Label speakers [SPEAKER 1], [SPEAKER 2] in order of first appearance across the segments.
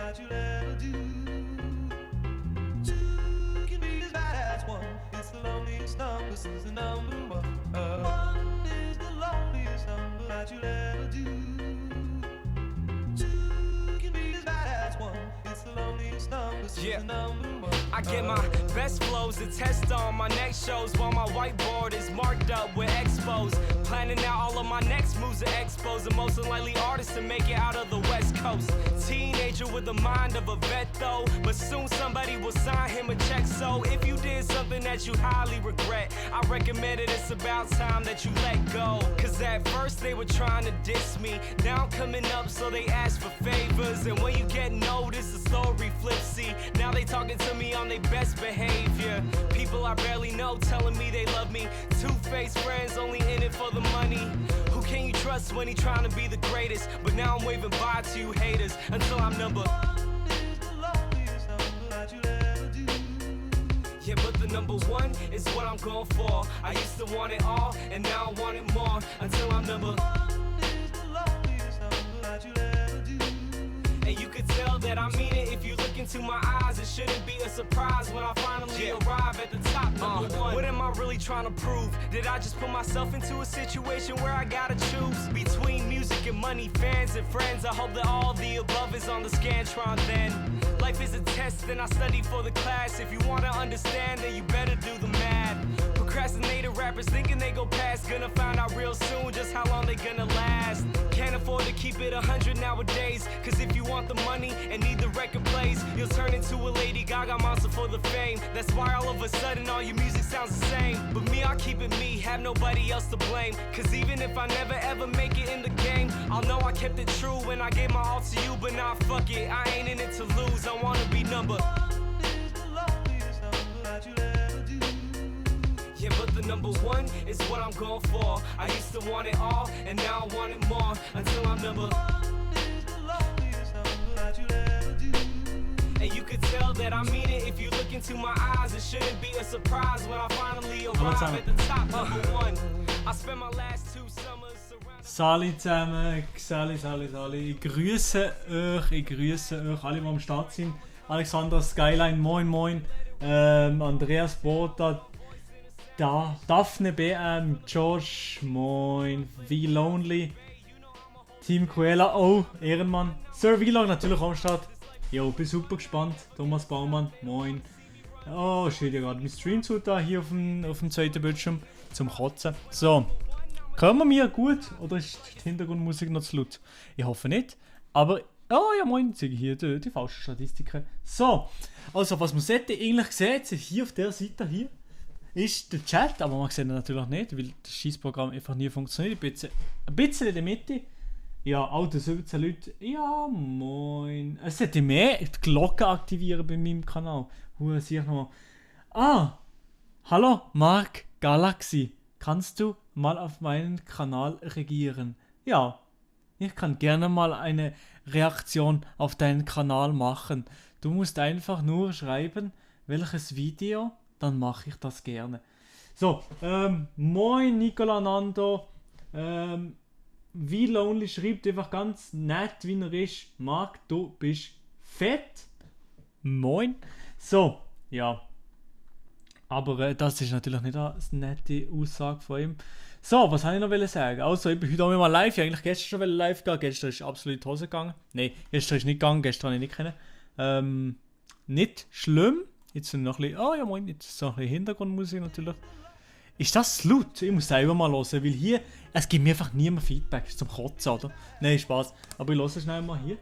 [SPEAKER 1] that you'll ever do. Two can be as bad as one. It's the loneliest number since the number one. One is the loneliest number that you'll ever do. Two can be as bad as one. It's the loneliest number since the number one.
[SPEAKER 2] I get my best flows to test on my next shows while my whiteboard is marked up with expos. Planning out all of my next moves to expose the most unlikely artist to make it out of the West Coast. Teenager with the mind of a vet though, but soon somebody will sign him a check. So if you did something that you highly regret, I recommend it, it's about time that you let go. Cause at first they were trying to diss me, now I'm coming up so they ask for favors. And when you get noticed, the story flips. See, now they talking to me on their best behavior. People I barely know telling me they love me. Two-faced friends only in it for the money. Who can you trust when he trying to be the greatest? But now I'm waving bye to you haters until I'm number
[SPEAKER 1] one is the loneliest number that you'll ever do.
[SPEAKER 2] Yeah, but the number one is what I'm going for. I used to want it all, and now I want it more. Until I'm number
[SPEAKER 1] one is the loneliest number that you'll ever do.
[SPEAKER 2] And you could tell that I mean it if you look into my eyes. It shouldn't be a surprise when I finally arrive at the top, number one. What am I really trying to prove? Did I just put myself into a situation where I gotta choose between music and money, fans and friends? I hope that all the above is on the Scantron then. Life is a test and I study for the class. If you wanna understand, then you better do the math. Procrastinated rappers thinking they go past, gonna find out real soon just how long they gonna last. Can't afford to keep it 100 nowadays, cause if you want the money and need the record plays, you'll turn into a Lady Gaga monster for the fame. That's why all of a sudden all your music sounds the same. But me, I keep it me, have nobody else to blame. Cause even if I never ever make it in the game, I'll know I kept it true when I gave my all to you. But nah, fuck it, I ain't in it to lose, I wanna be number
[SPEAKER 1] one is the loneliest number that you'll ever do.
[SPEAKER 2] Yeah, but the number one is what I'm going for. I used to want it all, and now I want it more. Until I'm number
[SPEAKER 1] one is the loneliest number that you'll ever do.
[SPEAKER 2] And you could tell that I mean it if you look into my eyes. It shouldn't be a surprise when I finally arrive at the top, number one. I spent my last 2 summers surrounded.
[SPEAKER 3] Sali zusammen, Sali. Ich grüße euch, alle, die am Start sind. Alexandra Skyline, moin. Andreas Bota, Daphne BM, Josh, moin. V-Lonely, Team Cruella, oh, Ehrenmann. Sir Vlog natürlich am Start. Jo, bin super gespannt. Thomas Baumann, moin. Oh, steht ja gerade mein Stream zu da hier auf dem zweiten Bildschirm zum Kotzen. So, hören wir mir gut oder ist die Hintergrundmusik noch zu laut? Ich hoffe nicht. Aber, oh ja moin, sehe ich hier die falschen Statistiken. So, also was man sollte eigentlich sehen, hier auf der Seite hier, ist der Chat, aber man sieht ihn natürlich nicht, weil das Scheißprogramm einfach nie funktioniert. Ein bisschen in der Mitte. Ja, Alter, 17 Leute. Ja, moin. Es sollte mehr die Glocke aktivieren bei meinem Kanal. Sehe ich noch mal. Hallo, Mark Galaxy. Kannst du mal auf meinen Kanal reagieren? Ja, ich kann gerne mal eine Reaktion auf deinen Kanal machen. Du musst einfach nur schreiben, welches Video, dann mache ich das gerne. So, moin Nicola Nando. V-Lonely schreibt einfach ganz nett, wie er ist. Marc, du bist fett. Moin. So, ja. Aber das ist natürlich nicht eine nette Aussage von ihm. So, was wollte ich noch sagen? Also, ich bin heute auch mal live. Ich eigentlich gestern schon live gehen. Gestern ist absolut in die Hose gegangen. Nein, gestern ist nicht gegangen. Gestern habe ich nicht kennen. Nicht schlimm. Jetzt noch ein bisschen... Oh ja, moin. Jetzt ist noch ein bisschen Hintergrundmusik natürlich. Ist das laut? Ich muss selber mal hören, weil hier... Es gibt mir einfach niemand Feedback. Das ist zum Kotzen, oder? Nein, Spaß. Aber ich höre schnell mal hier.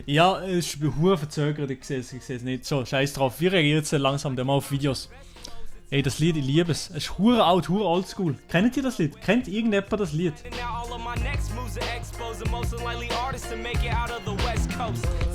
[SPEAKER 3] Ja, es ist hure verzögert, ich sehe es nicht. So, scheiß drauf. Wir reagieren jetzt langsam mal auf Videos. Ey, das Lied, ich liebe es. Es ist hure alt, hure oldschool. Kennt ihr das Lied? Kennt irgendjemand das Lied?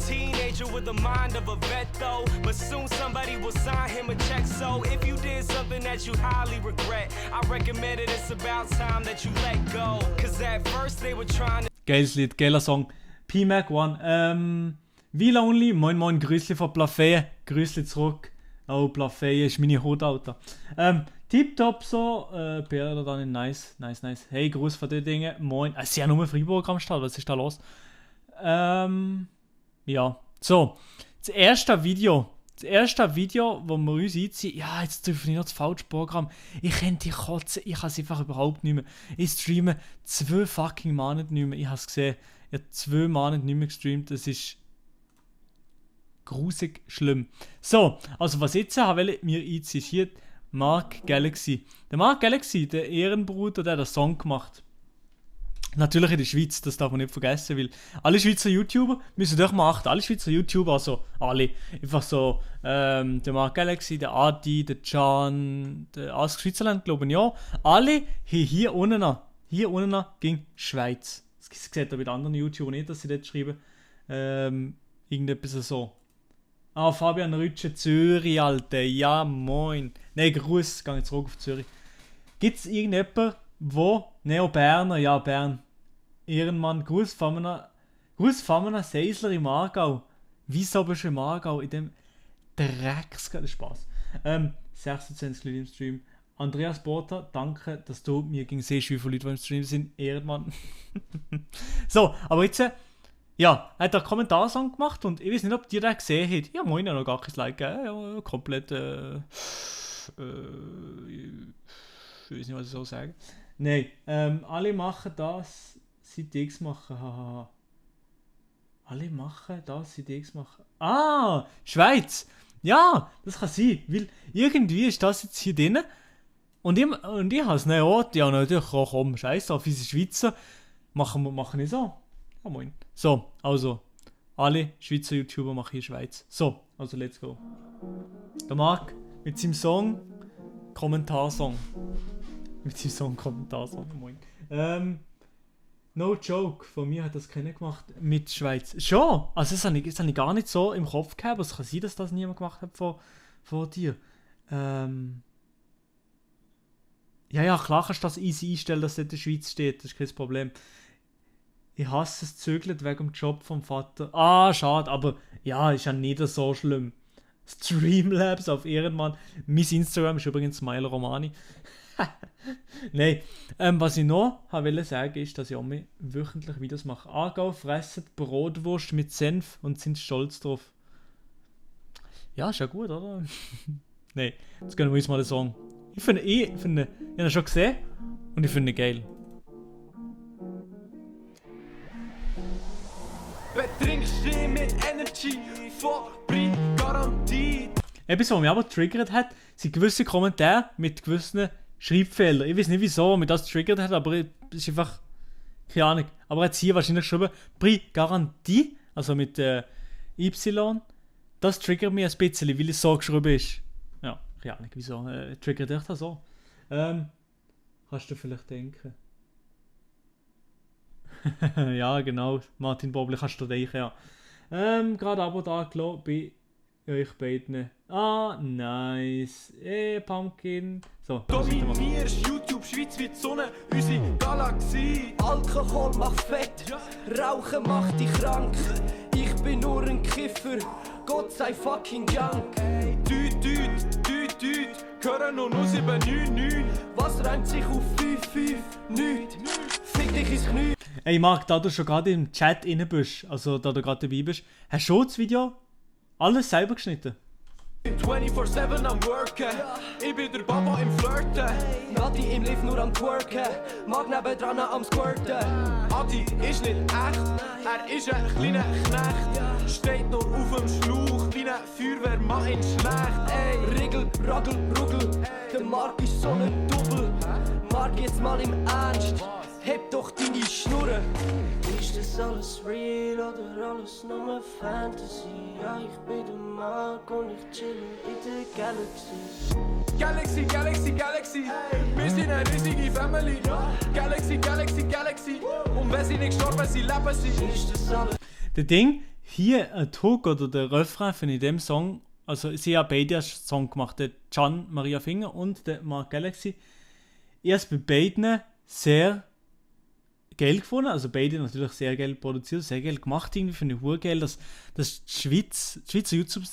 [SPEAKER 3] Teenager with the mind of a vet though, but soon somebody will sign him a check. So if you did something that you highly regret, I recommend it, it's about time that you let go. Cause at first they were trying to... Geiles Lied, geiler Song. P-Mac One. V-Lonely, moin, Grüßli von Plafé. Grüßli zurück. Oh, Plafé ist meine Haut, Alter. Tipptopp so. Pierre dann nice. Hey, Gruß von den Dingen. Moin. Sie haben nur Freiburg am Start. Was ist da los? Ja. So. Das erste Video, wo wir uns einziehen. Ja, jetzt treffe ich noch das falsche Programm. Ich könnte kotzen. Ich kann es einfach überhaupt nicht mehr. Ich streame 2 fucking Monate nicht mehr. Ich habe es gesehen. Ich habe 2 Monate nicht mehr gestreamt. Das ist grusig schlimm. So, also was jetzt habe ich mir einziehen. Hier Mark Galaxy. Der Mark Galaxy, der Ehrenbruder, der hat einen Song gemacht. Natürlich in der Schweiz, das darf man nicht vergessen, weil alle Schweizer YouTuber müssen doch mal achten. Alle Schweizer YouTuber, also alle. Einfach so, der Mark Galaxy, der Adi, der Can, der Ask Schweizerland, glaube ich, ja. Alle haben hier unten ging Schweiz. Das sieht ihr bei den anderen YouTubern nicht, dass sie dort schreiben. Irgendetwas so. Ah, Fabian Rütsche, Zürich, Alter. Ja, moin. Nein, Gruß, gehe ich zurück auf Zürich. Gibt es irgendjemanden, wo Neo Berner, ja, Bern, Ehrenmann, Gruß von einem Seisler im Aargau. Wieso bist du im Aargau? In dem Spaß. 26 Leute im Stream. Andreas Borta, danke, dass du mir siehst, wie viele Leute im Stream sind. Ehrenmann. So, aber jetzt... Ja, er hat einen Kommentarsong gemacht und ich weiß nicht, ob ihr den gesehen habt. Ja, moin, noch gar kein Like gegeben. Ja, komplett, ich weiß nicht, was ich so sagen. Nein, alle machen das, seit ich es mache. Haha. Alle machen das, seit ich es mache. Ah, Schweiz. Ja, das kann sein, weil irgendwie ist das jetzt hier drin. Und ich habe es nicht, ja, natürlich, komm, scheiß auf, unsere Schweizer machen nicht so. Oh, moin. So, also, alle Schweizer YouTuber machen hier Schweiz. So, also let's go. Der Marc mit seinem Song Kommentarsong. Moin. No joke, von mir hat das keiner gemacht mit Schweiz. Schon, also das habe ich gar nicht so im Kopf gehabt, aber es kann sein, dass das niemand gemacht hat vor dir. Ja, klar kannst du das easy einstellen, dass das in der Schweiz steht, das ist kein Problem. Ich hasse es zögert wegen dem Job vom Vater. Ah, schade, aber ja, ist ja nicht so schlimm. Streamlabs auf Ehrenmann. Mein Instagram ist übrigens Smile Romani. Nein, was ich noch wollte sagen ist, dass ich auch mehr wöchentlich Videos mache. Aargau fressen Brotwurst mit Senf und sind stolz drauf. Ja, ist ja gut, oder? Nein, jetzt gönnen wir uns mal den Song. Ich habe ihn schon gesehen und ich finde ihn geil.
[SPEAKER 2] Betrinkst du mit Energy, Fabri, Garantie.
[SPEAKER 3] Etwas, was mich aber triggert hat, sind gewisse Kommentare mit gewissen Schreibfehlern. Ich weiß nicht wieso mich das triggert hat, aber es ist einfach keine Ahnung. Aber er hat hier wahrscheinlich geschrieben, Prix Garantie, also mit Y. Das triggert mich ein bisschen, weil es so geschrieben ist. Ja, keine Ahnung, wieso triggert dich das so? Kannst du vielleicht denken. Ja, genau. Martin Bobli, kannst du denken, ja. Gerade Abo da gelassen bei euch beiden. Ah, nice. Pumpkin. So,
[SPEAKER 2] Dominierst YouTube, Schweiz wie die Sonne, unsere Galaxie. Alkohol macht fett, Rauchen macht dich krank. Ich bin nur ein Kiffer, Gott sei fucking Dank. Düt, hören noch 799. Was reimt sich auf 5, nichts. Fick dich ins Knie.
[SPEAKER 3] Hey Marc, da du schon gerade im Chat rein bist, also da du gerade dabei bist, hast du das Video alles selber geschnitten?
[SPEAKER 2] 24/7 am Worken, ich bin der Baba im Flirten. Nati im Lift nur am Twerken, Mag nebendran am Squirten. Adi ist nicht echt, er ist ein kleiner Knecht. Steht nur auf dem Schlauch, wie ein Feuerwehrmann in Schlecht. Ey, Riggel, Raggel, Ruggel, der Marc ist so ein Double. Marc jetzt mal im Ernst, heb doch deine Schnurren. Ist das alles real oder alles nur Fantasy? Ja, ich bin der Marc und ich chill in der Galaxy. Galaxy, wir sind eine riesige Family. Galaxy, und wenn sie nicht gestorben, sie leben sie. Ist das alles...
[SPEAKER 3] Der Ding, hier ein Hook oder der Refrain von dem Song, also sie haben beide einen Song gemacht, der Can Maria Finger und der Mark Galaxy. Erst bei beiden sehr geil gefunden, also beide natürlich sehr geil produziert, sehr geil gemacht, irgendwie finde ich urgeil, dass die Schweizer YouTube,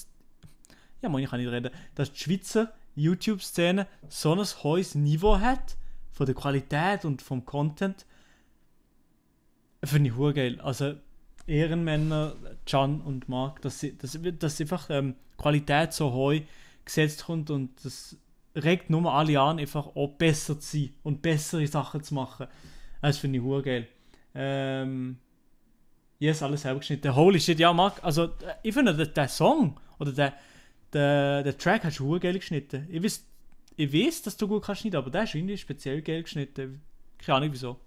[SPEAKER 3] ja man, ich kann nicht reden, dass die Schweizer YouTube-Szene so ein hohes Niveau hat, von der Qualität und vom Content, finde ich geil. Also Ehrenmänner, Can und Marc, dass einfach Qualität so hoch gesetzt kommt und das regt nur alle an, einfach auch besser zu sein und bessere Sachen zu machen. Das finde ich geil. Yes, alles selber geschnitten. Holy shit, ja, Marc, also ich finde, der Song oder der Track hast du geil geschnitten. Ich weiß, dass du gut kannst schneiden, aber der ist irgendwie speziell geil geschnitten. Keine Ahnung wieso.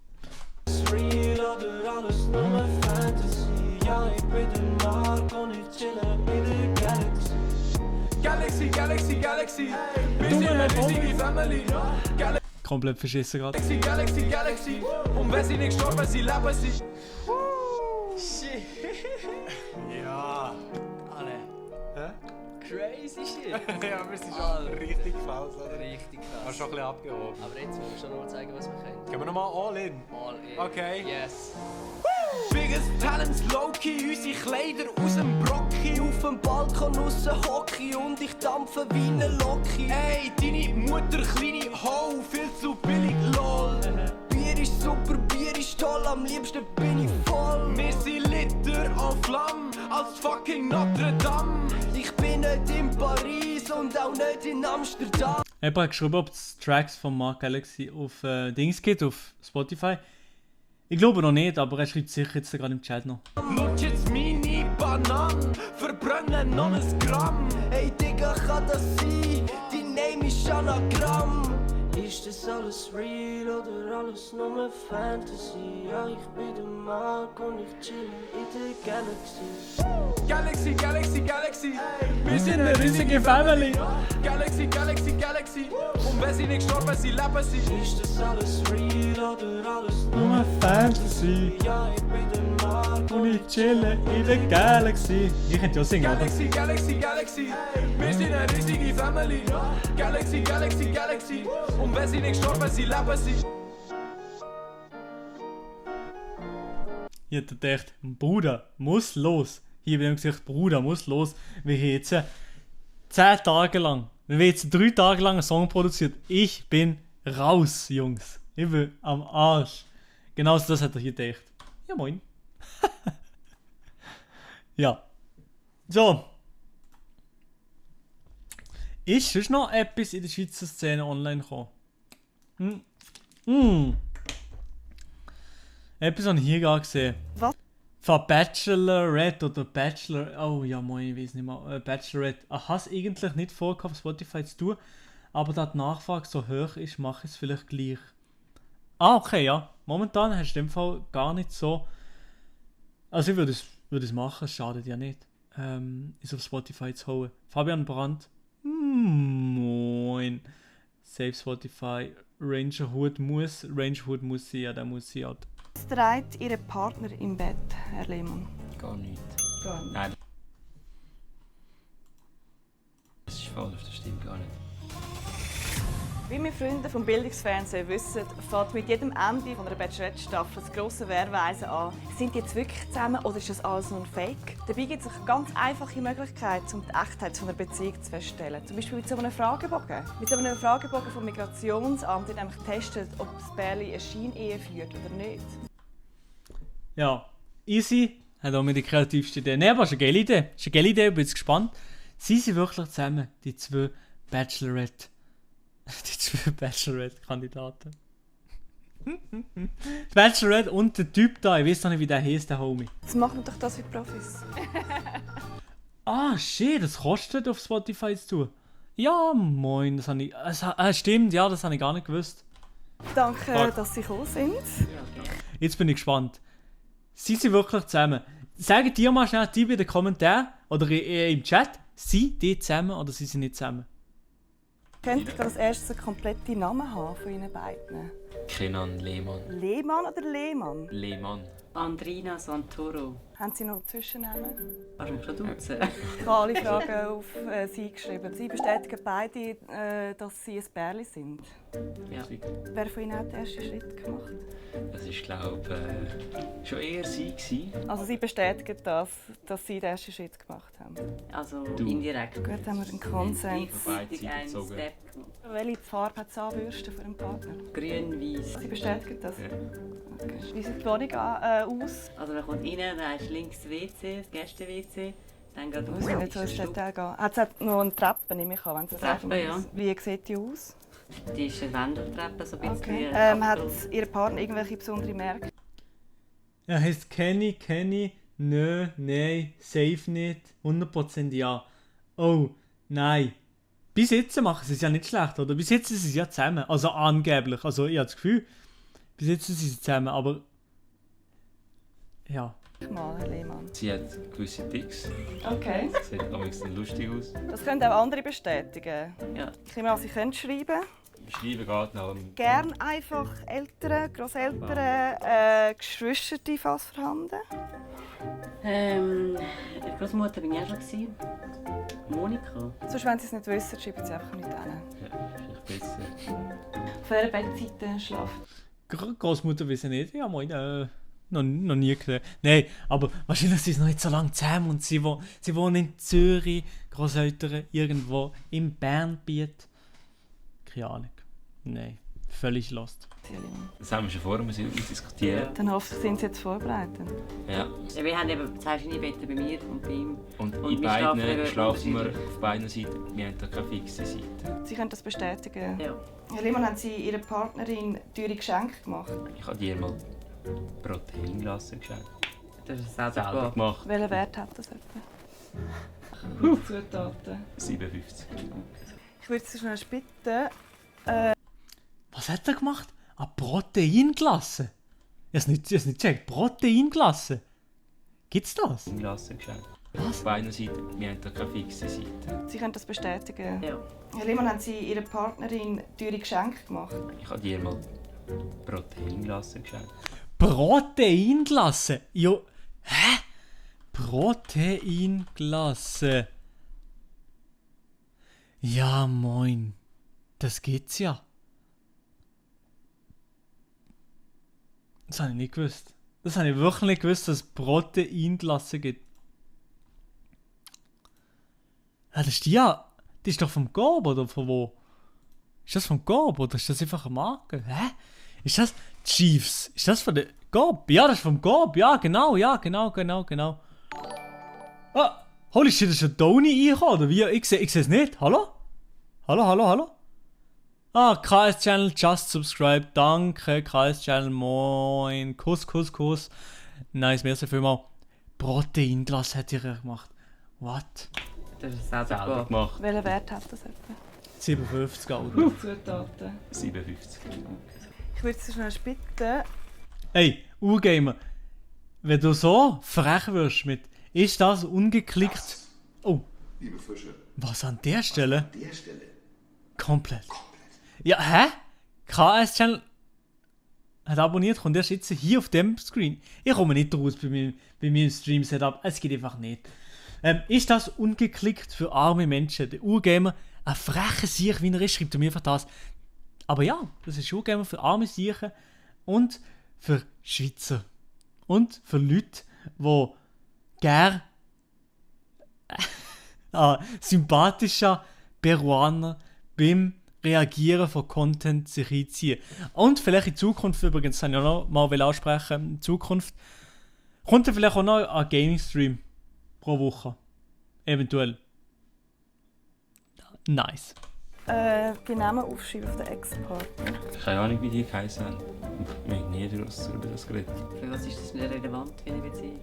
[SPEAKER 1] Real oder alles nur eine Fantasy. Ja, ich bin der Marc und ich chille in der Galaxy. Galaxy, Galaxy, Galaxy. Wir sind eine riesige Family.
[SPEAKER 3] Komplett verschissen gerade.
[SPEAKER 1] Galaxy, Galaxy, Galaxy. Und wenn sie nicht gestorben, sie leben sie.
[SPEAKER 4] Shit.
[SPEAKER 5] Ja.
[SPEAKER 4] Alle.
[SPEAKER 5] Hä?
[SPEAKER 4] Crazy shit.
[SPEAKER 5] Ja, wir sind schon richtig Klaus, oder?
[SPEAKER 4] Richtig
[SPEAKER 5] Hast
[SPEAKER 4] krass.
[SPEAKER 5] schon ein bisschen abgehoben.
[SPEAKER 4] Aber jetzt wollen wir schon noch zeigen, was wir können.
[SPEAKER 5] Gehen wir nochmal all in?
[SPEAKER 4] All in.
[SPEAKER 5] Okay.
[SPEAKER 4] Yes.
[SPEAKER 1] Biggest Talents low-key, unsere Kleider aus dem Brocki. Auf dem Balkon aussen Hockey und ich dampfe wie ne Loki. Ey, deine Mutter kleine Ho, viel zu billig, lol. Bier ist super, Bier ist toll, am liebsten bin ich voll. Wir sind Liter en Flamme, als fucking Notre Dame. Ich bin nicht in Paris und auch nicht in Amsterdam.
[SPEAKER 3] Jemand hat geschrieben, ob es Tracks von Marc Galaxy auf Dings gibt, auf Spotify. Ich glaube noch nicht, aber er schreibt sicher jetzt gerade im Chat noch.
[SPEAKER 1] Lutsch jetzt meine Bananen, verbrennen noch ein Gramm. Hey Digga, kann das sein? Dein Name ist Anagramm. Ist das alles real oder alles nur Fantasy? Ja, ich bin der Marc und ich chill in der Galaxy. Galaxy, Galaxy, Galaxy. Wir sind eine riesige Family. Galaxy, Galaxy, Galaxy. Und wenn sie nicht gestorben, sie leben sie. Ist das alles real oder alles
[SPEAKER 3] Nur Fantasy
[SPEAKER 1] Ja, ich bin der Marc
[SPEAKER 3] und ich chille in der Galaxy. Ich könnte ja singen, oder?
[SPEAKER 1] Galaxy, Galaxy, Galaxy. Wir sind eine riesige Family. Galaxy, Galaxy, Galaxy. Und wenn sie nicht gestorben, sie leben sie.
[SPEAKER 3] Ich hätte gedacht, Bruder, muss los. Hier habe ich gesagt, Bruder, muss los. Wir haben jetzt 10 Tage lang, wir haben jetzt 3 Tage lang einen Song produziert. Ich bin raus, Jungs. Ich bin am Arsch. Genau so das hat er hier gedacht. Ja, moin. Ja. So. Ist sonst noch etwas in der Schweizer Szene online gekommen? Etwas habe ich hier gerade gesehen.
[SPEAKER 6] Was?
[SPEAKER 3] Von Bachelorette oder Bachelor... Oh ja, moin, ich weiß nicht mehr. Bachelorette. Ich habe es eigentlich nicht vor, auf Spotify zu tun. Aber da die Nachfrage so hoch ist, mache ich es vielleicht gleich. Ah, okay, ja. Momentan hast du in dem Fall gar nicht so... Also ich würde es machen, es schadet ja nicht. Ist auf Spotify zu holen. Fabian Brandt. Moin. Save Spotify. Ranger Hood muss sein, ja, der muss sein. Halt.
[SPEAKER 6] Was trägt Ihr Partner im Bett, Herr Lehmann?
[SPEAKER 7] Gar nicht.
[SPEAKER 6] Gar nicht.
[SPEAKER 7] Nein. Das ist falsch, das stimmt gar nicht.
[SPEAKER 8] Wie wir Freunde vom Bildungsfernsehen wissen, fängt mit jedem Ende von einer Bachelorette-Staffel das grosse Wehrweisen an. Sind die jetzt wirklich zusammen oder ist das alles nur ein Fake? Dabei gibt es eine ganz einfache Möglichkeit, um die Echtheit von einer Beziehung zu feststellen. Zum Beispiel mit so einem Fragebogen. Mit so einem Fragebogen vom Migrationsamt wird nämlich getestet, ob das Pärchen eine Scheinehe führt oder nicht.
[SPEAKER 3] Ja, easy. Hat auch mir die kreativste Idee. Nein, aber es ist eine geile Idee. Es ist eine geile Idee, ich bin jetzt gespannt. Sind sie wirklich zusammen, die zwei Bachelorette? Die zwei Bachelorette-Kandidaten. Die Bachelorette und der Typ da, ich weiß noch nicht, wie der heisst, der Homie.
[SPEAKER 6] Jetzt machen wir doch das wie Profis.
[SPEAKER 3] Ah, shit, das kostet auf Spotify zu tun. Ja, moin, das habe ich... stimmt, ja, das habe ich gar nicht gewusst.
[SPEAKER 6] Danke,
[SPEAKER 3] Fuck.
[SPEAKER 6] dass Sie gekommen sind.
[SPEAKER 3] Jetzt bin ich gespannt. Sind sie wirklich zusammen? Sagt dir mal schnell, die in den Kommentaren oder im Chat, sind die zusammen oder sind sie nicht zusammen?
[SPEAKER 6] Könnte ich als erstes einen kompletten Namen haben von Ihnen beiden?
[SPEAKER 7] Kenan Lehmann.
[SPEAKER 6] Lehmann oder Lehmann?
[SPEAKER 7] Lehmann.
[SPEAKER 9] Andrina Santoro.
[SPEAKER 6] Haben Sie noch Zwischennamen?
[SPEAKER 9] Warum schon duzen?
[SPEAKER 6] Ich habe alle Fragen auf Sie geschrieben. Sie bestätigen beide, dass Sie ein Pärchen sind.
[SPEAKER 9] Ja.
[SPEAKER 6] Wer von Ihnen hat den ersten Schritt gemacht?
[SPEAKER 7] Das war glaube, schon eher sie gewesen.
[SPEAKER 6] Also sie bestätigen das, dass sie den ersten Schritt gemacht haben.
[SPEAKER 9] Also
[SPEAKER 7] Du.
[SPEAKER 9] indirekt.
[SPEAKER 6] Gut, haben wir einen Konsens.
[SPEAKER 9] Richtig einen
[SPEAKER 7] gezogen.
[SPEAKER 9] Step gemacht.
[SPEAKER 6] Welche Farbe hat Zahnbürste für einen Partner?
[SPEAKER 9] Grün, weiß.
[SPEAKER 6] Sie bestätigen das?
[SPEAKER 7] Ja.
[SPEAKER 6] Okay. Wie sieht die Wohnung aus?
[SPEAKER 9] Also man kommt rein, dann ist links das WC, das Gäste-WC. Dann geht
[SPEAKER 6] Ich weiß nicht so ins Detail gehen. Hat es noch eine Treppe, nehme ich an, wenn Sie sagen.
[SPEAKER 9] Treppe, ja.
[SPEAKER 6] Wie sieht die aus?
[SPEAKER 9] Die ist eine Wendeltreppe, so ein bisschen.
[SPEAKER 6] Okay. Hat Ihr Partner irgendwelche besonderen Merkmale?
[SPEAKER 3] Ja, heisst kenne, nö, nein, safe nicht, 100% ja. Oh, nein. Bis jetzt machen sie es ja nicht schlecht, oder? Bis jetzt sind sie ja zusammen. Also angeblich. Also ich habe das Gefühl, bis jetzt sind sie zusammen, aber... Ja.
[SPEAKER 6] Mal, Herr Lehmann.
[SPEAKER 7] Sie hat gewisse Ticks.
[SPEAKER 6] Okay.
[SPEAKER 7] Sieht manchmal lustig aus.
[SPEAKER 6] Das können auch andere bestätigen.
[SPEAKER 9] Ja.
[SPEAKER 6] Ich nehme an, Sie können schreiben.
[SPEAKER 7] Schreiben geht nach dem...
[SPEAKER 6] Gern einfach Eltern, Grosseltern, Geschwister, falls vorhanden.
[SPEAKER 9] Die Großmutter war ich auch schon gewesen. Monika.
[SPEAKER 6] Sonst, wenn Sie es nicht wissen, schreiben Sie einfach nicht an.
[SPEAKER 7] Ja, vielleicht besser.
[SPEAKER 6] Auf welcher Bettseite schlafen?
[SPEAKER 3] Großmutter wissen nicht. Ja, moin, noch nie gesehen. Nein, aber wahrscheinlich sind sie noch nicht so lange zusammen und sie wohnen in Zürich, Großeltern irgendwo im Bernbiet. Keine Ahnung. Nein, völlig lost.
[SPEAKER 7] Das haben wir schon vorher diskutiert.
[SPEAKER 6] Dann hoffe ich, sind Sie jetzt vorbereitet.
[SPEAKER 7] Ja.
[SPEAKER 9] Ja, wir haben eben 2 verschiedene Betten bei mir und bei ihm.
[SPEAKER 7] Und
[SPEAKER 9] Und
[SPEAKER 7] in
[SPEAKER 9] wir
[SPEAKER 7] beiden schlafen wir
[SPEAKER 9] unterschiedlich.
[SPEAKER 7] auf beiden Seiten. Wir haben da keine fixe Seite.
[SPEAKER 6] Sie können das bestätigen.
[SPEAKER 9] Ja.
[SPEAKER 6] Herr Lehmann, haben Sie Ihrer Partnerin teure Geschenke gemacht?
[SPEAKER 7] Ich habe dir mal Proteinglasse geschenkt.
[SPEAKER 9] Das ist
[SPEAKER 7] Selber
[SPEAKER 9] selber
[SPEAKER 7] gemacht.
[SPEAKER 6] Welchen Wert hat das etwa? Zutaten.
[SPEAKER 7] 57.
[SPEAKER 6] Ich würde Sie schnell bitten.
[SPEAKER 3] Was hat er gemacht? Eine Proteinglasse? Ich habe es nicht gecheckt. Proteinglasse? Gibt's das?
[SPEAKER 7] Proteinglasse geschenkt.
[SPEAKER 3] Was?
[SPEAKER 7] Auf beiden Seiten. Wir haben da keine fixe Seite.
[SPEAKER 6] Sie können das bestätigen.
[SPEAKER 9] Ja.
[SPEAKER 6] Herr Lehmann, haben Sie Ihrer Partnerin teure Geschenke gemacht?
[SPEAKER 7] Ich habe dir mal Proteinglasse geschenkt.
[SPEAKER 3] Proteinglasse? Jo. Hä? Proteinglasse. Ja, moin. Das geht's ja. Das habe ich nicht gewusst. Das habe ich wirklich nicht gewusst, dass es Proteinglasse gibt. Ja, das ist die ja. Die ist doch vom Gob oder von wo? Ist das vom Gob oder ist das einfach eine Marke? Hä? Ist das Chiefs? Ist das von der Gob? Ja, das ist vom Gob. Ja, genau. Ah, holy shit, ist ein Tony eingekommen, oder wie? Ich sehe es nicht. Hallo? Hallo? Ah, KS Channel, just subscribe. Danke, KS Channel, moin. Kuss. Nice, merci vielmals. Proteinglas hat ihr gemacht. What?
[SPEAKER 9] Das ist
[SPEAKER 7] Selber
[SPEAKER 9] selber
[SPEAKER 7] gemacht.
[SPEAKER 6] Welchen Wert hat das etwa?
[SPEAKER 3] 57 oder?
[SPEAKER 6] Zutaten.
[SPEAKER 7] 57.
[SPEAKER 6] Ich würde Sie schnell bitten.
[SPEAKER 3] Hey, Urgamer, wenn du so frech wirst mit «Ist das ungeklickt?» Oh,
[SPEAKER 10] Liebe Fische,
[SPEAKER 3] was an der Stelle?
[SPEAKER 10] an der Stelle
[SPEAKER 3] Komplett. Ja, hä? KS-Channel hat abonniert, kommt erst jetzt hier auf dem Screen. Ich komme nicht raus bei meinem Stream-Setup. Es geht einfach nicht. Ist das ungeklickt für arme Menschen? Der Urgamer, ein frecher Sieg, wie er ist, schreibt er mir einfach das. Aber ja, das ist Urgamer für arme Siechen und für Schweizer. Und für Leute, die gerne sympathischer Peruaner beim Reagieren von Content sich einziehen. Und vielleicht in Zukunft, übrigens, das ich auch noch mal ansprechen, in Zukunft kommt vielleicht auch noch ein Gaming-Stream pro Woche. Eventuell. Nice.
[SPEAKER 6] Die Namen aufschreiben auf den Export.
[SPEAKER 7] Keine Ahnung, wie die geheißen haben. Wir haben nie über das geredet.
[SPEAKER 9] Für was ist das nicht relevant für eine Beziehung?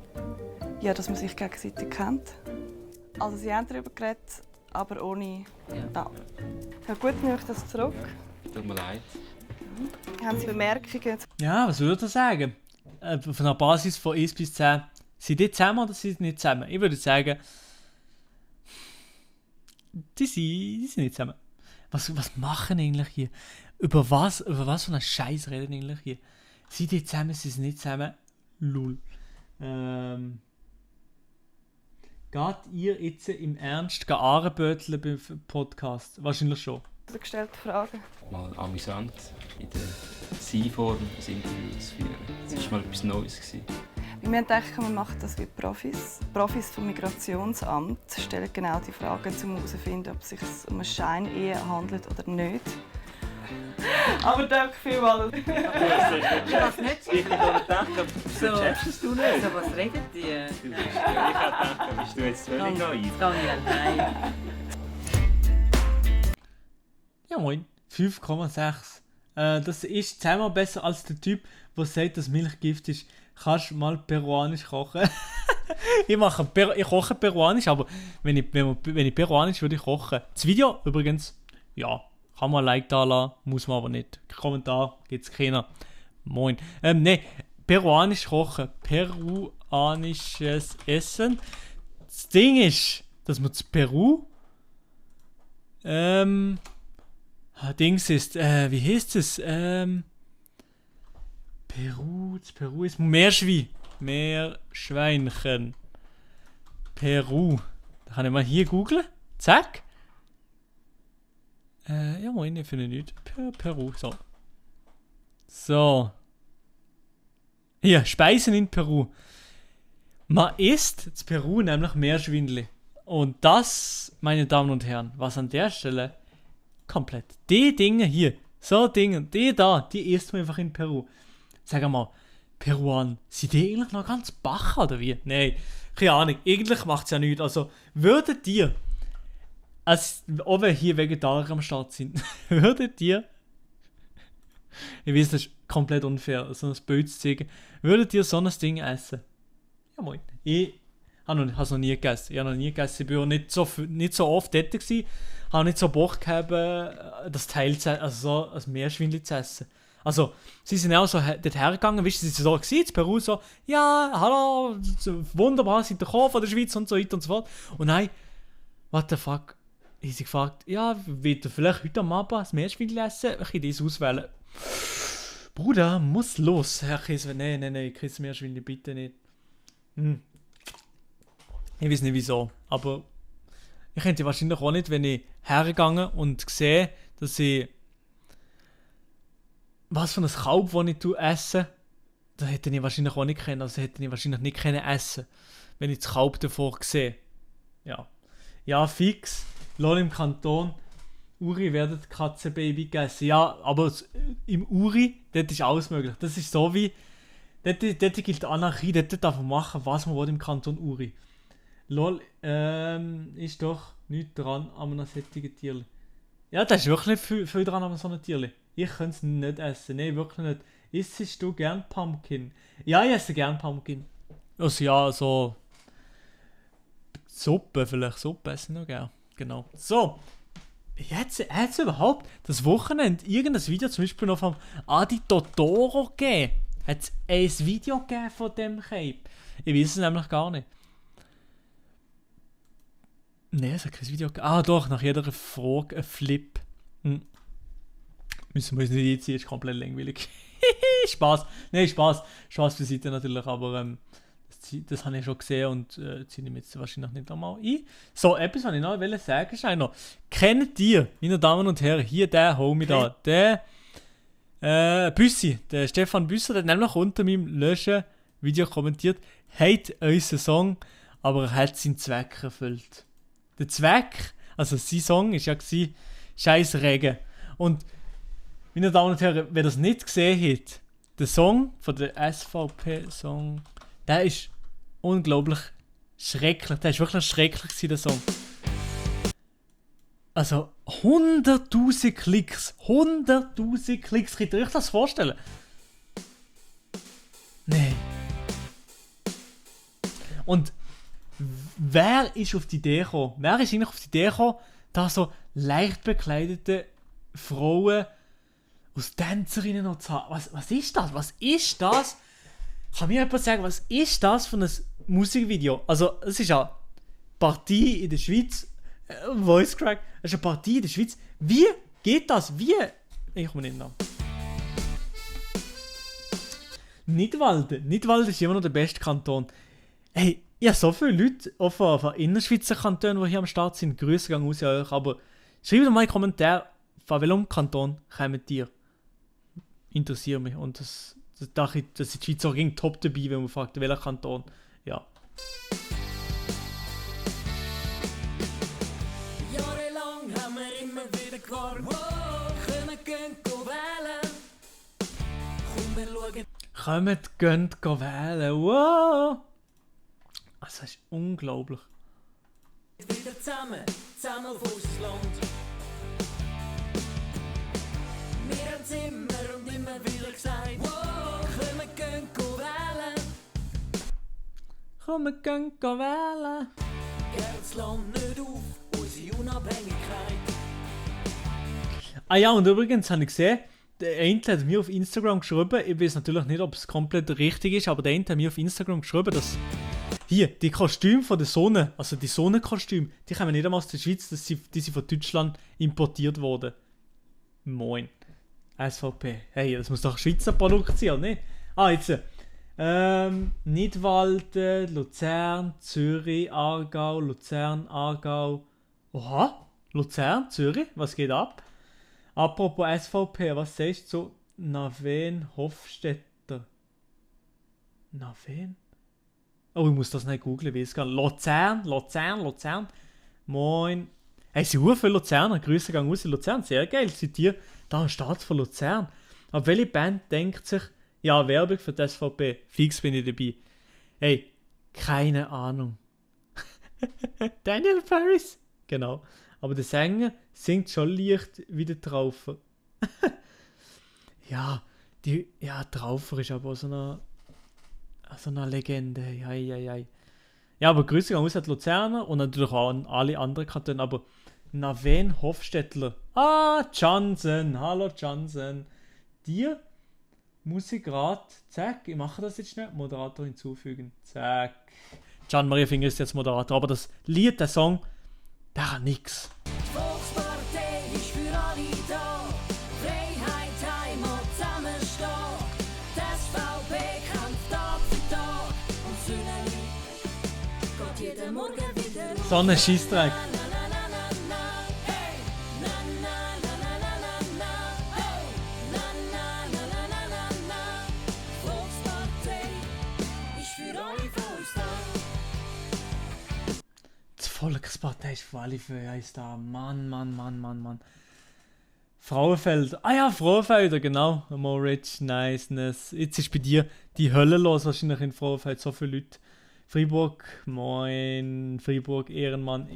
[SPEAKER 6] Ja, dass man sich gegenseitig kennt. Also sie haben darüber geredet, aber ohne...
[SPEAKER 9] Ja.
[SPEAKER 6] Ja gut, nehme ich das zurück.
[SPEAKER 7] Tut mir leid.
[SPEAKER 6] Haben Sie Bemerkungen?
[SPEAKER 3] Ja, was würde ich sagen? Von einer Basis von 1 bis 10. Sind die zusammen oder sind die nicht zusammen? Ich würde sagen, die sind nicht zusammen. Was machen eigentlich hier? Über was für einen Scheiß reden eigentlich hier? Sind die zusammen, sind sie nicht zusammen? Lul. Geht ihr jetzt im Ernst Ahrenböteln beim Podcast? Wahrscheinlich schon.
[SPEAKER 6] Gestellte Fragen.
[SPEAKER 7] Mal amüsant in der Sie-Form ein Interview zu führen. mal etwas Neues gewesen.
[SPEAKER 6] Wir haben gedacht, wir machen das wie Profis. Profis vom Migrationsamt stellen genau die Fragen, um herauszufinden, ob es sich um eine Scheinehe handelt oder nicht. Aber danke vielmals.
[SPEAKER 9] Was nicht?
[SPEAKER 7] Ich habe gedacht,
[SPEAKER 9] So.
[SPEAKER 7] checkst du nicht?
[SPEAKER 9] So, was redet ihr?
[SPEAKER 7] Ich habe gedacht, bist du jetzt völlig naiv?
[SPEAKER 9] Daniel, nein.
[SPEAKER 3] Ja moin, 5,6. Das ist 10-mal besser als der Typ, der sagt, dass Milch Gift ist. Kannst du mal peruanisch kochen? ich koche peruanisch, aber wenn ich peruanisch würde ich kochen. Das Video übrigens, ja, kann man ein Like da lassen, muss man aber nicht. Kommentar gibt es keiner. Moin. Ne, peruanisch kochen, peruanisches Essen. Das Ding ist, dass man zu Peru Dings ist, wie heißt es? Peru ist Meerschweinchen. Peru. Da kann ich mal hier googlen. Zack. Ja, moin, ich finde nicht. Peru, so. So. Hier, Speisen in Peru. Man isst in Peru nämlich Meerschweinchen. Und das, meine Damen und Herren, was an der Stelle komplett. Die Dinge hier, so Dinge, die da, die isst man einfach in Peru. Sag mal, Peruan, sind die eigentlich noch ganz bach oder wie? Nein, keine Ahnung, eigentlich macht es ja nichts. Also, würdet ihr, auch wenn hier Vegetarier am Start sind, würdet ihr, ich weiß, das ist komplett unfair, so ein Bild zu zeigen, würdet ihr so ein Ding essen? Ja moin, ich habe es noch nie gegessen. Ich habe noch nie gegessen, ich bin auch nicht so oft dort gewesen, habe nicht so Bock gehabt, das Teil zu essen, also so ein Meerschweinchen zu essen. Also, sie sind auch so dort hergegangen, weißt du, sie waren so in Peru so, ja, hallo, wunderbar, seid ihr gekommen von der Schweiz und so weiter und so fort. Und nein, what the fuck, ich sie gefragt, ja, wollt ihr vielleicht heute am Abend ein Meerschweinchen essen? Ich kann das auswählen. Bruder, muss los. Herr Chris, nein, Chris Meerschweinchen, bitte nicht. Ich weiß nicht wieso, aber ich könnte wahrscheinlich auch nicht, wenn ich hergegangen und sehe, dass ich was für ein Kalb, das ich esse, das hätte ich wahrscheinlich auch nicht können. Also hätte ich wahrscheinlich nicht können essen, wenn ich das Kalb davor sehe. Ja, fix. Lol im Kanton. Uri werden Katzenbaby gegessen. Ja, aber im Uri, dort ist alles möglich. Das ist so wie, dort gilt Anarchie, dort darf man machen, was man will im Kanton Uri. Lol, ist doch nichts dran an einem solchen Tierli. Ja, da ist wirklich nicht viel dran an so einem Tierli. Ich könnte es nicht essen, nein, wirklich nicht. Isst du gern Pumpkin? Ja, ich esse gern Pumpkin. Also ja, so Suppe vielleicht, Suppe esse ich noch gern. Genau. So, hat es überhaupt das Wochenende irgendein Video zum Beispiel noch vom Adi Totoro gegeben? Hat es ein Video gegeben von dem Cape? Ich weiß es nämlich gar nicht. Nein, es hat kein Video gegeben. Ah doch, nach jeder Frage ein Flip. Müssen wir uns nicht einziehen, ist komplett langweilig. Spaß. Nein, Spaß beiseite natürlich, aber das habe ich schon gesehen und ziehe ich mir jetzt wahrscheinlich nicht einmal ein. So, etwas, was ich noch sagen wollte, kennt ihr, meine Damen und Herren, hier der Homie da, der Büssi, der Stefan Büsser, der hat nämlich unter meinem Löschen-Video kommentiert, hat unseren Song, aber er hat seinen Zweck erfüllt. Der Zweck, also sein Song war ja «Scheiß Regen». Und meine Damen und Herren, wer das nicht gesehen hat, der Song von der SVP-Song, der ist unglaublich schrecklich. Der ist wirklich schrecklich, der Song. Also 100'000 Klicks. 100'000 Klicks. Könnt ihr euch das vorstellen? Nein. Und wer ist auf die Idee gekommen? Wer ist eigentlich auf die Idee gekommen, da so leicht bekleidete Frauen aus Tänzerinnen noch zu haben? Was ist das? Was ist das? Kann mir jemand sagen, was ist das für ein Musikvideo? Also, es ist eine Partie in der Schweiz. Voice Crack. Es ist eine Partie in der Schweiz. Wie geht das? Wie? Ich komme nicht nach. Nidwalden. Nidwalden ist immer noch der beste Kanton. Hey, ich habe so viele Leute auch von Innerschweizer Kantonen, die hier am Start sind. Grüße gehen raus an euch. Aber schreibt mal in die Kommentare, von welchem Kanton kommt ihr? Interessiert mich. Und das Da sind die Schweizer auch gegen top dabei, wenn man fragt, welcher Kanton. Ja.
[SPEAKER 1] Jahrelang haben wir immer wieder gewarnt. Können gehen wählen. Komm, wir schauen.
[SPEAKER 3] Kommt, gehen wählen. Wow! Also, das ist unglaublich.
[SPEAKER 1] Wieder zusammen auf unser Land. Wir haben es immer und immer wieder gesagt. Können wir gehen wählen.
[SPEAKER 3] Kommt, gehen wählen.
[SPEAKER 1] Gern das Land nicht auf, unsere Unabhängigkeit.
[SPEAKER 3] Ah ja, und übrigens habe ich gesehen, der eine hat mir auf Instagram geschrieben, ich weiß natürlich nicht, ob es komplett richtig ist, aber der eine hat mir auf Instagram geschrieben, dass hier, die Kostüme von der Sonne, also die Sonnenkostüme, die kommen nicht einmal aus der Schweiz, die sind von Deutschland importiert worden. Moin. SVP. Hey, das muss doch ein Schweizer Produkt sein, oder nicht? Ah, jetzt. Nidwalden, Luzern, Zürich, Aargau, Luzern, Aargau. Oha, Luzern, Zürich, was geht ab? Apropos SVP, was sagst du zu Naven Hofstetter? Naven? Oh, ich muss das nicht googeln, wie es geht. Luzern. Moin. Hey, sie sind viele Luzerner. Grüße gehen aus in Luzern. Sehr geil. Seid ihr da ein Start von Luzern? Aber welche Band denkt sich, ja, Werbung für die SVP. Fix bin ich dabei. Hey, keine Ahnung. Daniel Paris? Genau. Aber der Sänger singt schon leicht wie der Traufer. Ja, Traufer ist aber so eine Legende. Ja, aber Grüße gehen aus an die Luzerner und natürlich auch an alle anderen Kantone. Aber Naven Hofstettler. Ah, Johnson. Hallo Johnson. Dir muss ich gerade, zack, ich mache das jetzt schnell, Moderator hinzufügen. Zack. Can Maria Finger ist jetzt Moderator, aber das Lied, der Song, der hat nix.
[SPEAKER 1] Die Volkspartei ist für alle da. Freiheit, Heimat, zusammenstehen. Die SVP kämpft Tag für Tag. Und Sünneli geht jeden Morgen wieder auf.
[SPEAKER 3] So ein Scheissdreck. Die Volkspartei ist für alle für uns da. Mann. Frauenfelder. Ah ja, Frauenfelder, genau. Moritz, Niceness. Jetzt ist bei dir die Hölle los, wahrscheinlich in Frauenfeld. So viele Leute. Freiburg, moin. Freiburg, Ehrenmann,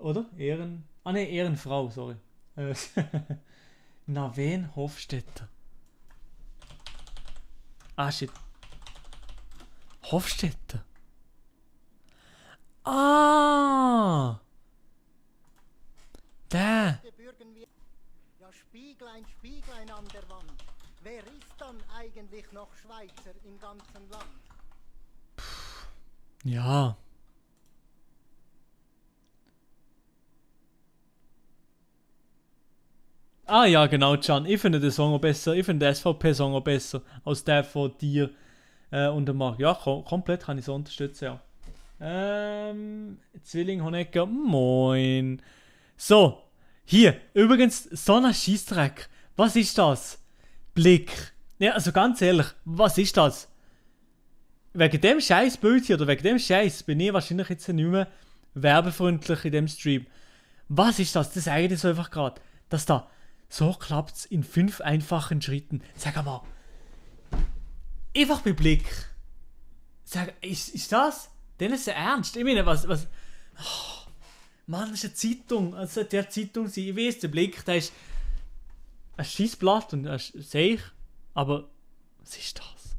[SPEAKER 3] Oder? Ehrenfrau, sorry. Naven Hofstetter. Ah, shit. Hofstetter. Ah! Der.
[SPEAKER 10] Ja, Spieglein an der Wand. Wer ist dann eigentlich noch Schweizer im ganzen Land?
[SPEAKER 3] Ja. Ah ja, genau, Can. Ich finde den Song auch besser. Ich finde den SVP-Song auch besser als der von dir und der Marc. Ja, komplett kann ich so unterstützen, ja. Zwilling Honecker, moin. So, hier, übrigens, so ein Scheissdreck. Was ist das? Blick. Ja, also ganz ehrlich, was ist das? Wegen dem scheiß Bild hier oder wegen dem Scheiß bin ich wahrscheinlich jetzt nicht mehr werbefreundlich in dem Stream. Was ist das? Das sage ich dir so einfach gerade. Dass da so klappt's in 5 einfachen Schritten. Sag mal. Einfach bei Blick. Sag, ist das? Denn ist ja ernst. Ich meine, was. Oh, Mann, das ist eine Zeitung. Also der Zeitung, ich weiß, der Blick, der ist ein Scheissblatt und das sehe ich. Aber was ist das?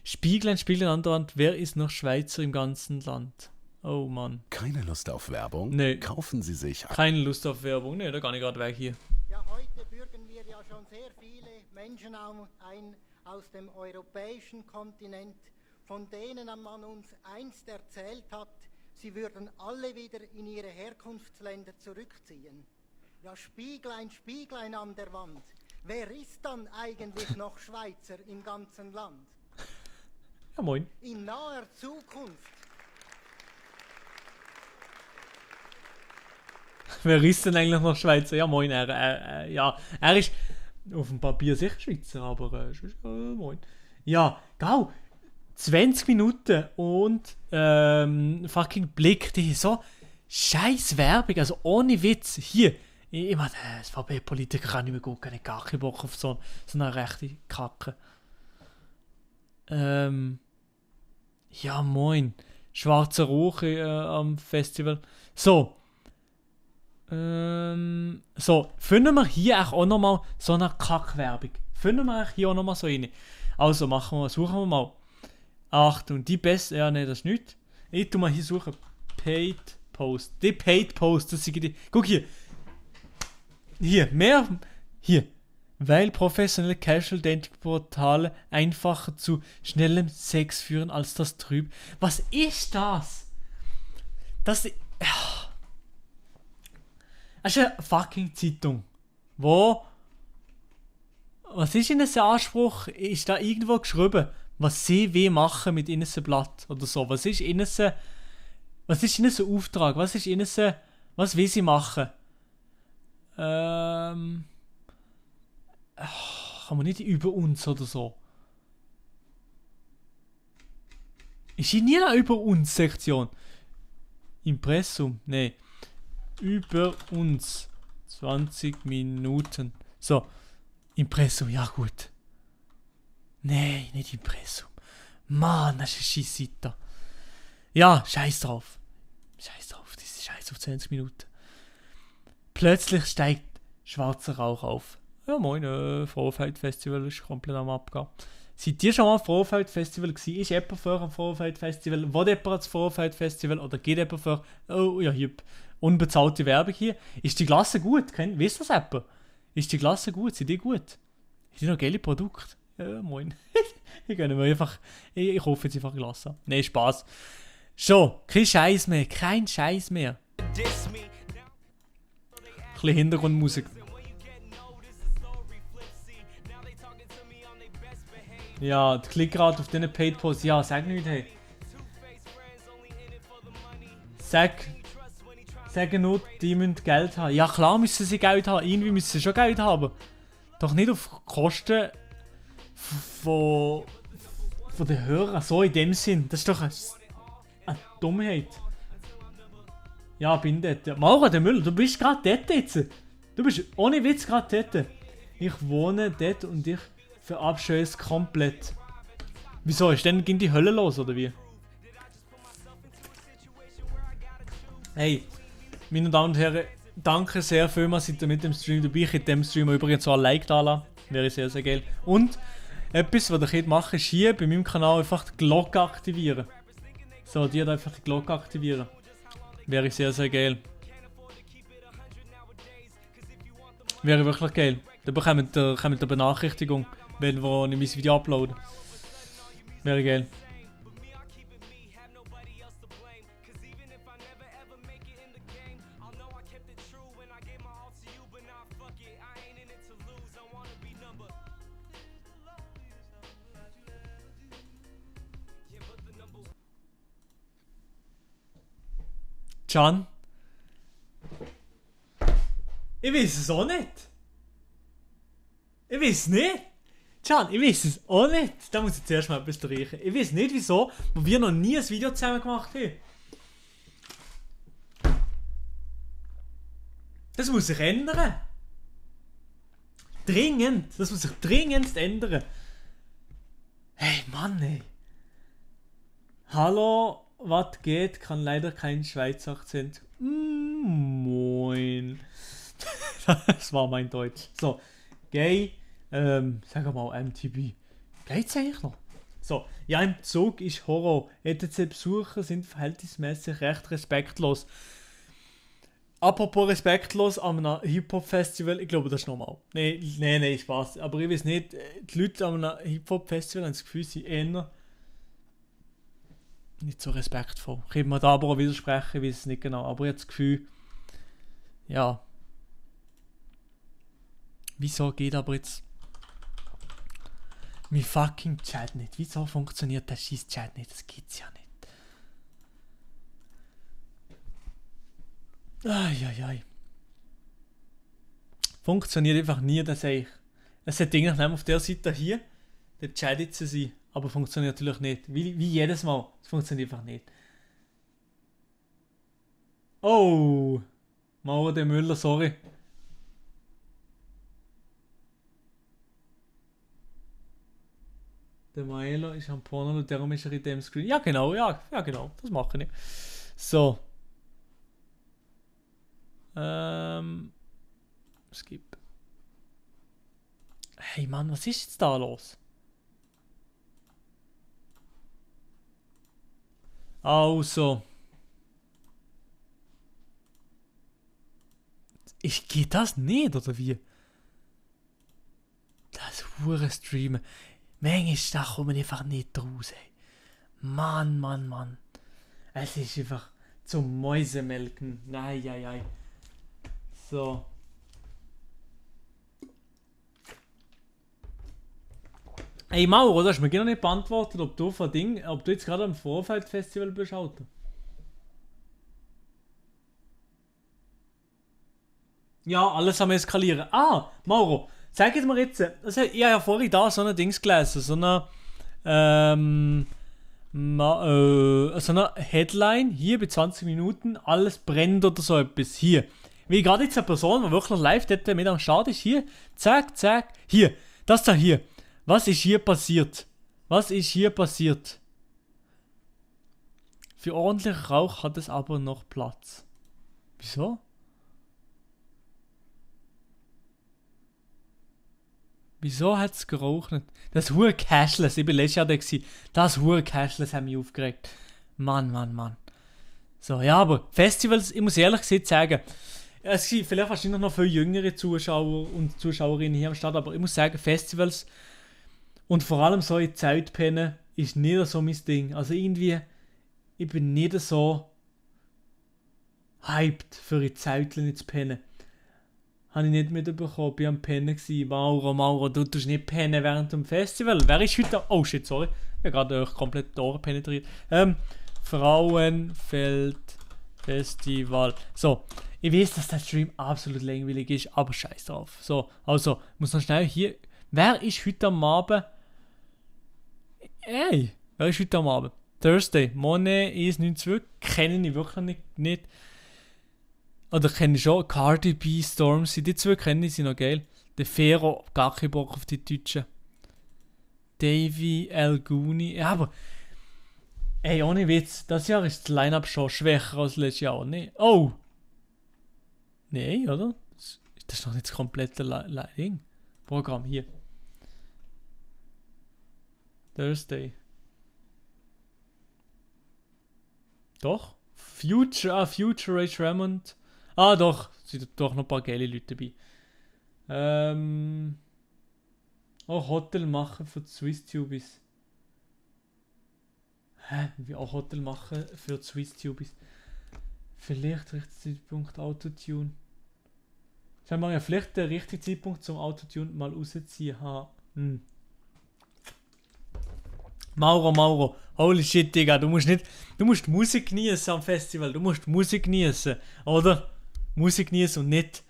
[SPEAKER 3] Spieglein an der Wand. Wer ist noch Schweizer im ganzen Land? Oh Mann.
[SPEAKER 11] Keine Lust auf Werbung?
[SPEAKER 3] Nee.
[SPEAKER 11] Kaufen Sie sich...
[SPEAKER 3] Keine Lust auf Werbung. Nee, da kann ich gerade weg hier.
[SPEAKER 10] Ja, heute bürgern wir ja schon sehr viele Menschen ein aus dem europäischen Kontinent, von denen man uns einst erzählt hat, sie würden alle wieder in ihre Herkunftsländer zurückziehen. Ja, Spieglein an der Wand. Wer ist dann eigentlich noch Schweizer im ganzen Land?
[SPEAKER 3] Ja, moin.
[SPEAKER 10] In naher Zukunft.
[SPEAKER 3] Wer ist denn eigentlich noch Schweizer? Ja, moin. Er ist Auf dem Papier sicher Schweizer, aber moin. Ja, gau. 20 Minuten und fucking Blick, die ist so scheiß Werbung, also ohne Witz. Hier, ich meine, SVP-Politiker kann nicht mehr gucken, ich gar keinen Bock auf so eine rechte Kacke. Ja, moin. Schwarzer Rauch am Festival. So. Finden wir hier auch nochmal so eine Kackwerbung. Finden wir hier auch nochmal so eine. Also suchen wir mal. Achtung, die beste. Ja, ne, das ist nichts. Ich tu mal hier suchen. Paid Post. Die Paid Post, das sind die. Guck hier. Hier. Weil professionelle Casual Dating Portale einfacher zu schnellem Sex führen als das trüb. Was ist das? Das ist eine fucking Zeitung. Was ist in einem Anspruch? Ist da irgendwo geschrieben, was sie wie machen mit ihnen Blatt oder so? Was ist in einem Auftrag? Was will sie machen? Kann man nicht über uns oder so? Ist hier nie eine über uns Sektion? Impressum? Nee. Über uns. 20 Minuten. So. Impressum, ja gut. Nee, nicht Impressum. Mann, das ist eine Scheissseite. Ja, scheiß drauf. Das ist scheiß auf 20 Minuten. Plötzlich steigt schwarzer Rauch auf. Ja moin, Vorfeld-Festival ist komplett am Abgehen. Seid ihr schon mal am Vorfeld-Festival gewesen? Ist jemand für am Vorfeld-Festival? Will jemand ans Vorfeld-Festival? Oder geht jemand für... Oh ja, hier unbezahlte Werbung hier. Ist die Klasse gut? Wisst ihr das jemand? Ist die Klasse gut? Sind die gut? Sind die noch geile Produkte? Ja, moin. Ich gönne mir einfach... Ich hoffe jetzt einfach Klasse. Nein, Spaß. Schon, kein Scheiß mehr. Ein bisschen Hintergrundmusik. Ja, klick gerade auf diesen Paid Post. Ja, sag nicht, hey. Sag nur, die müssen Geld haben. Ja, klar müssen sie Geld haben. Irgendwie müssen sie schon Geld haben. Doch nicht auf Kosten von den Hörern. So in dem Sinn. Das ist doch eine Dummheit. Ja, bin dort. Maura, der Müller, du bist gerade dort jetzt. Du bist ohne Witz gerade dort. Ich wohne dort und ich verabscheue es komplett. Wieso? Ist dann die Hölle los, oder wie? Hey, meine Damen und Herren, danke sehr vielmals, seid ihr mit dem Stream dabei. Ich hätte dem Stream übrigens so ein Like da lassen. Wäre sehr, sehr geil. Und etwas, was ihr könnt machen, ist hier bei meinem Kanal einfach die Glocke aktivieren. So, die einfach die Glocke aktivieren. Wäre sehr, sehr geil. Wäre wirklich geil. Dann bekommt ihr eine Benachrichtigung, wenn ich mein Video uploade. Wäre geil. Can? Ich weiß es auch nicht. Ich weiß nicht. Can, ich weiß es auch nicht. Da muss ich zuerst mal etwas streichen. Ich weiß nicht wieso, wo wir noch nie ein Video zusammen gemacht haben. Das muss sich ändern. Dringend. Das muss sich dringend ändern. Hey Mann, ey. Hallo, was geht? Kann leider kein Schweizer Akzent. Moin. Das war mein Deutsch. So, gay. Sagen wir mal MTB. Geht's eigentlich noch? So, ja, im Zug ist Horror. ETC-Besucher sind verhältnismäßig recht respektlos. Apropos respektlos an einem Hip-Hop-Festival, ich glaube, das ist normal. Nee, Spaß. Aber ich weiß nicht, die Leute an einem Hip-Hop-Festival haben das Gefühl, sie eher nicht so respektvoll. Ich kann mir da aber auch widersprechen, ich weiß es nicht genau. Aber ich habe das Gefühl, ja. Wieso geht aber jetzt mein fucking Chat nicht? Wieso funktioniert der scheiß Chat nicht? Das gibt's ja nicht. Ai. Funktioniert einfach nie, das ich. Es hat eigentlich nicht auf der Seite hier, der Chat jetzt sein, aber funktioniert natürlich nicht. Wie jedes Mal. Es funktioniert einfach nicht. Oh! Mauer der Müller, sorry. Der Maelo ist am Porno und darum ist er in dem Screen. Ja genau, genau, das mache ich. So. Skip. Hey Mann, was ist jetzt da los? Also. Geht das nicht, oder wie? Das hure Streamen. Manchmal da kommen einfach nicht raus, ey. Mann. Es ist einfach zum Mäusemelken. Nein. So. Ey Mauro, du hast mir genau nicht beantwortet, ob du jetzt gerade am Vorfeld-Festival bist, Alter. Ja, alles am Eskalieren. Ah, Mauro, sag jetzt mal jetzt, also ich habe ja vorhin da so ein Dings gelesen, so eine Headline, hier bei 20 Minuten, alles brennt oder so etwas, hier. Wie gerade jetzt eine Person, die wirklich live dort mit am Start ist, hier, zack, hier, das da hier. Was ist hier passiert? Für ordentlichen Rauch hat es aber noch Platz. Wieso? Wieso hat es geraucht? Das hure Cashless, ich bin letztes Jahr da gewesen. Das hure Cashless hat mich aufgeregt. Mann. So, ja, aber Festivals, ich muss ehrlich gesagt sagen, es gibt vielleicht wahrscheinlich noch viel jüngere Zuschauer und Zuschauerinnen hier am Start, aber ich muss sagen, Festivals und vor allem so in Zeltpennen ist nicht so mein Ding. Also irgendwie, ich bin nicht so hyped für in Zeltchen zu pennen. Habe ich nicht mitbekommen, bin am Pennen gewesen. Mauro, du tust nicht pennen während dem Festival. Wer ist heute... Oh shit, sorry. Ich habe gerade komplett die Ohren penetriert. Frauenfeld-Festival. So, ich weiß, dass der Stream absolut langweilig ist, aber scheiß drauf. So, also, ich muss noch schnell hier... Wer ist heute am Abend... Ey, wer ist heute am Abend? Thursday. Monet ist 92. Kenne ich wirklich nicht. Oder kenne ich schon. Cardi B, Stormzy. Die zwei kenne ich, sind noch geil. Der Fero, gar keinen Bock auf die Deutschen. Davy, El Guni. Ja, aber... Ey, ohne Witz. Das Jahr ist das Line-Up schon schwächer als letztes Jahr. Nee. Oh! Nee, oder? Das ist doch nicht das komplette Ding. Programm hier. Thursday. Doch. Future Ray Raymond. Ah, doch. Sind doch noch ein paar geile Leute dabei. Auch Hotel machen für die Swisstubies. Wie auch Hotel machen für die Swisstubies. Vielleicht richtiger Zeitpunkt Autotune. Scheinbar ja vielleicht der richtige Zeitpunkt zum Autotune mal rausziehen haben. Mauro, holy shit, Digga, du musst Musik genießen am Festival, du musst Musik genießen, oder? Musik genießen und nicht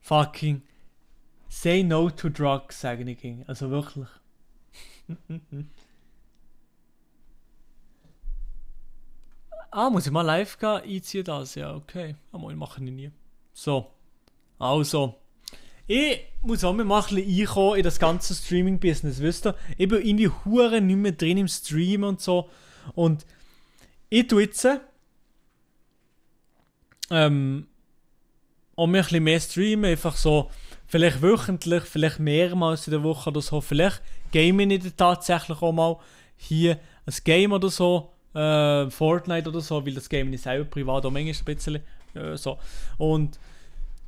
[SPEAKER 3] fucking say no to drugs, sage ich ging. Also wirklich. Muss ich mal live gehen? Einziehen das? Ja, okay. Aber ich mache ich nie. So. Also. Ich muss auch mal ein bisschen einkommen in das ganze Streaming-Business, wisst ihr? Ich bin irgendwie hure nicht mehr drin im Stream und so. Und ich tue jetzt auch mir ein bisschen mehr streamen, einfach so, vielleicht wöchentlich, vielleicht mehrmals in der Woche oder so. Vielleicht game ich tatsächlich auch mal hier ein Game oder so, Fortnite oder so, weil das Game ich selber privat auch manchmal ein bisschen so. Und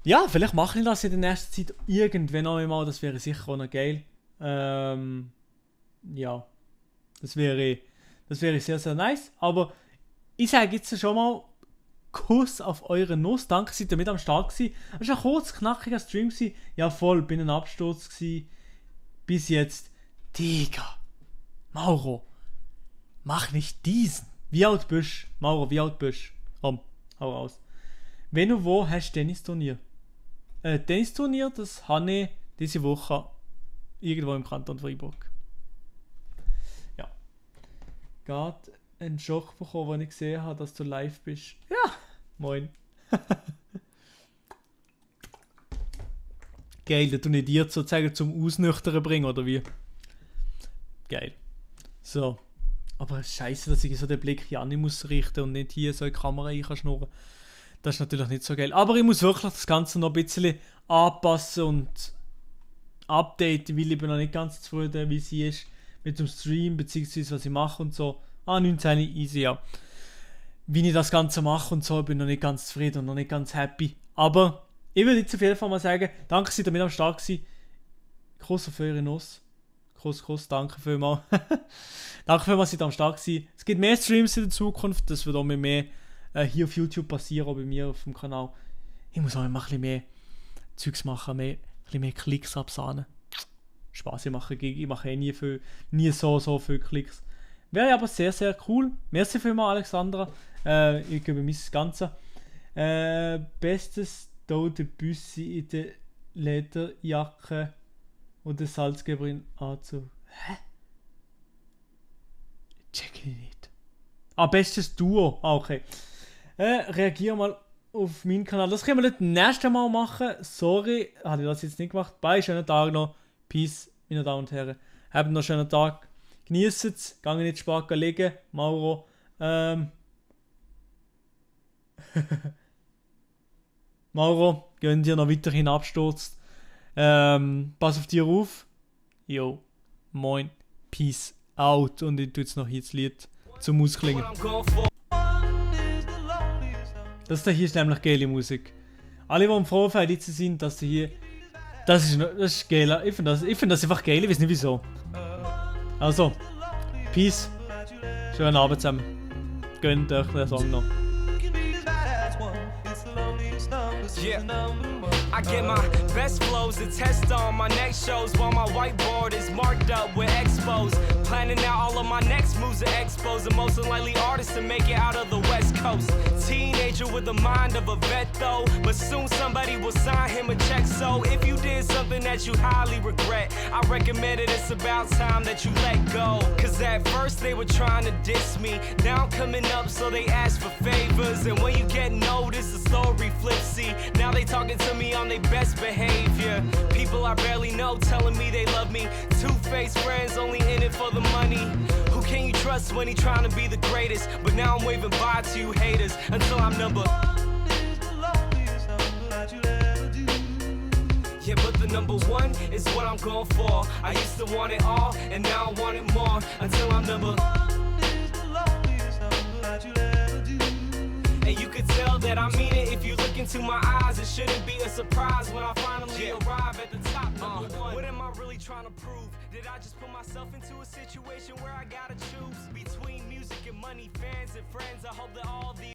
[SPEAKER 3] ja, vielleicht mache ich das in der nächsten Zeit irgendwann einmal, das wäre sicher auch noch geil. Ja, das wäre sehr, sehr nice. Aber ich sage jetzt schon mal Kuss auf eure Nuss. Danke, seid ihr mit am Start gewesen. Es war ein kurz, knackiger Stream gewesen. Ja, voll, bin ein Absturz gewesen. Bis jetzt. Digga. Mauro. Mach nicht diesen. Wie alt bist du? Mauro, wie alt bist du? Komm, hau raus. Wenn du wo hast Tennisturnier? Tennisturnier, das habe ich diese Woche irgendwo im Kanton Freiburg. Ja. Gerade einen Schock bekommen, als ich gesehen habe, dass du live bist. Ja, moin. Geil, dass du nicht dir sozusagen zum Ausnüchtern bringen, oder wie? Geil. So. Aber scheiße, dass ich so den Blick hier an muss richten und nicht hier so in die Kamera rein kann schnurren. Das ist natürlich nicht so geil. Aber ich muss wirklich das Ganze noch ein bisschen anpassen und updaten, weil ich bin noch nicht ganz zufrieden, wie sie ist mit dem Stream, beziehungsweise was ich mache und so. 19 easy, ja. Wie ich das Ganze mache und so, bin ich noch nicht ganz zufrieden und noch nicht ganz happy. Aber ich würde jetzt auf jeden Fall mal sagen, danke, dass ihr damit am Start gewesen. Kuss auf eure Nuss. Kuss, danke vielmals. Danke vielmals, dass ihr am Start gewesen. Es gibt mehr Streams in der Zukunft, das wird auch mehr hier auf YouTube passieren, auch bei mir auf dem Kanal. Ich muss auch immer ein bisschen mehr Zeugs machen, ein bisschen mehr Klicks absahnen. Spaß, ich mache nie so viele Klicks. Wäre aber sehr, sehr cool. Merci vielmals, Alexandra. Ich gebe mein Ganze. Bestes tote Büssi in der Lederjacke und der Salzgeberin Anzug. Hä? Check ich nicht. Bestes Duo. Okay. Reagier mal auf meinen Kanal. Das können wir das nächste Mal machen. Sorry, hatte ich das jetzt nicht gemacht. Bye, schönen Tag noch. Peace, meine Damen und Herren. Habt noch einen schönen Tag. Genießt es. Geht nicht spät liegen. Mauro. Mauro, gönn dir noch weiterhin abstürzt. Pass auf dich auf. Jo. Moin. Peace out. Und ich tue jetzt noch hier das Lied zum Ausklingen. Das hier ist nämlich geile Musik. Alle, die im Vorfeld jetzt sind, dass sie hier. Das ist geil. Ich finde das einfach geil. Ich weiß nicht wieso. Also, Peace. Schönen Abend zusammen. Gönnt euch den Song noch.
[SPEAKER 2] Yeah. I get my best flows to test on my next shows while my whiteboard is marked up with expos. Planning out all of my next moves at expos. The most unlikely artist to make it out of the West Coast. Teenager with the mind of a vet though, but soon somebody will sign him a check. So if you did something that you highly regret, I recommend it. It's about time that you let go. Cause at first they were trying to diss me. Now I'm coming up so they ask for favors. And when you get noticed, the story flips. See, now they talking to me on their best behavior. People I barely know telling me they love me. Two-faced friends only in it for the money. Who can you trust when he trying to be the greatest? But now I'm waving bye to you haters until I'm number. Yeah, but the number one is what I'm going for. I used to want it all, and now I want it more. Until I'm number. And you could tell that I mean it if you look into my eyes. It shouldn't be a surprise when I finally arrive at the top. Number one. What am I really trying to prove? Did I just put myself into a situation where I gotta choose between music and money, fans and friends? I hope that all these